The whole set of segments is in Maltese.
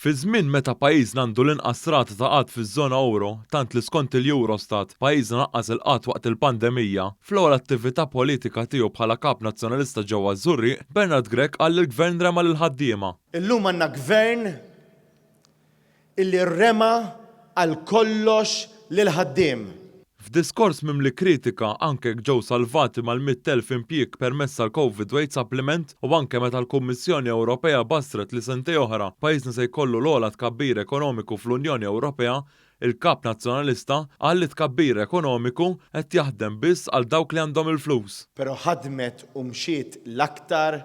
Fi żmien meta pajjiżna għandu l-inqas rata ta' qgħad fiż-żona ewro, tant li skont il-Eurostat, pajjiżna naqqas il-qgħad waqt il-pandemija, fl-ewwel attività politika tiegħu bħala Kap Nazzjonalista ġewwa ż-Żurrieq, Bernard Grech qal li l-Gvern rema lill-ħaddiema. Illum għandna Gvern illi rema għal kollox lill-ħaddiem. F'diskors mimli kritika anke jekk ġew salvati mal-100,000 impjieg permezz tal-Covid Wage Supplement u anke meta l-Kummissjoni Ewropea bassret li sentejn oħra pajjiżna se jkollu l-ogħla tkabbir ekonomiku fl-Unjoni Ewropea, il-Kap Nazzjonalista qal li t-tkabbir ekonomiku qed jaħdem biss għal dawk li għandhom il-flus. Però ħadmet u mxiet l-aktar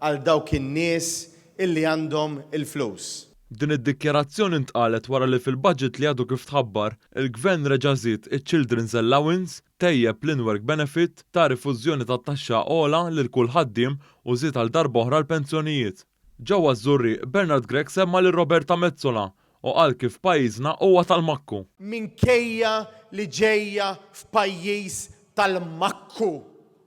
għal dawk in-nies illi għandhom il-flus. Din id-dikjarazzjoni ntqalet wara li fil-budget li għadu kif tħabbar, il-Gvern reġa' żied iċ-Children's Allowance, tejjeb l-in-work benefit, ta rifużjoni tat-taxxa ogħla lil kull ħaddiem u żied għal darb'oħra l-pensjonijiet. Ġewwa ż-Żurrieq, Bernard Grech semma lil Roberta Metsola u qal kif pajjiżna huwa tal-makku. Minkejja li ġejja f'pajjiż tal-makku.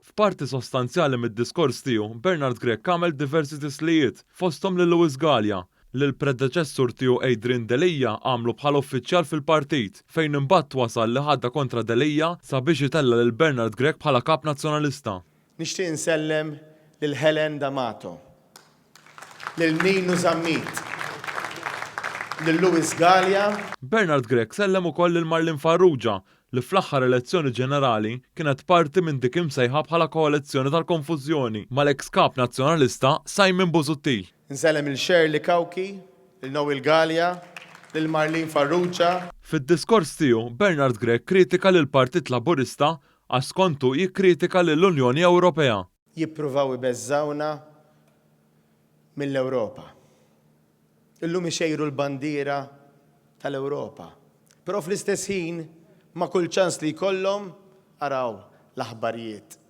F'parti sostanzjali mid-diskors tiegħu, Bernard Grech għamel diversi tislijiet, fosthom lil Louis Galea, li l-predeċessur tiegħu Adrian Delia għamlu bħala uffiċjal fil-partit, fejn imbagħad wasal li ħadha kontra Delia sabiex itella' lil Bernard Grech bħala Kap Nazzjonalista. Nixtieq insellem lil Helen D'Amato, lil Ninu Zammit, lil Louis Galea. Bernard Grech sellem ukoll lil Marlene Farrugia li fl-aħħar elezzjoni ġenerali kienet parti minn dik imsejħa bħala koalizzjoni tal-konfużjoni mal-eks Kap Nazzjonalista Simon Busuttil. Insellem lil Shirley Cauchi, lil Noel Galea, lil Marlene Farrugia. Fid-diskors tiegħu, Bernard Grech kritika lill-Partit Laburista għax skont hu jikkritika lill-Unjoni Ewropea. Jippruvaw ibeżżgħuna mill-Ewropa. Illum ixejru l-bandiera tal-Ewropa. Però fl-istess ħin, ma' kull ċans li jkollhom, araw l-aħbarijiet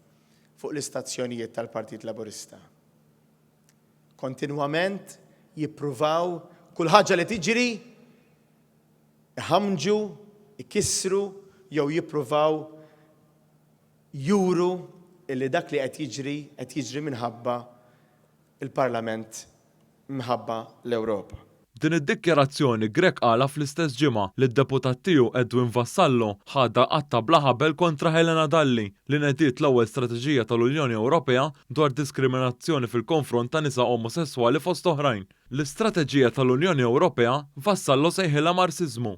fuq l-istazzjonijiet tal-Partit Laburista. Kontinwament jippruvaw kull ħaġa li tiġri iħammġu, ikissru jew jippruvaw juru illi dak li qed jiġri qed jiġri minħabba l-Parlament minħabba l-Ewropa. Din id-dikjarazzjoni Grech qalha fl-istess ġimgħa li d-deputat tiegħu Edwin Vassallo ħadha qatta' bla ħabel kontra Helena Dalli li nediet l-ewwel strateġija tal-Unjoni Ewropea dwar diskriminazzjoni fil-konfront ta' nisa omosesswali fost oħrajn. L-istrateġija tal-Unjoni Ewropea Vassallo sejħilha Marxiżmu.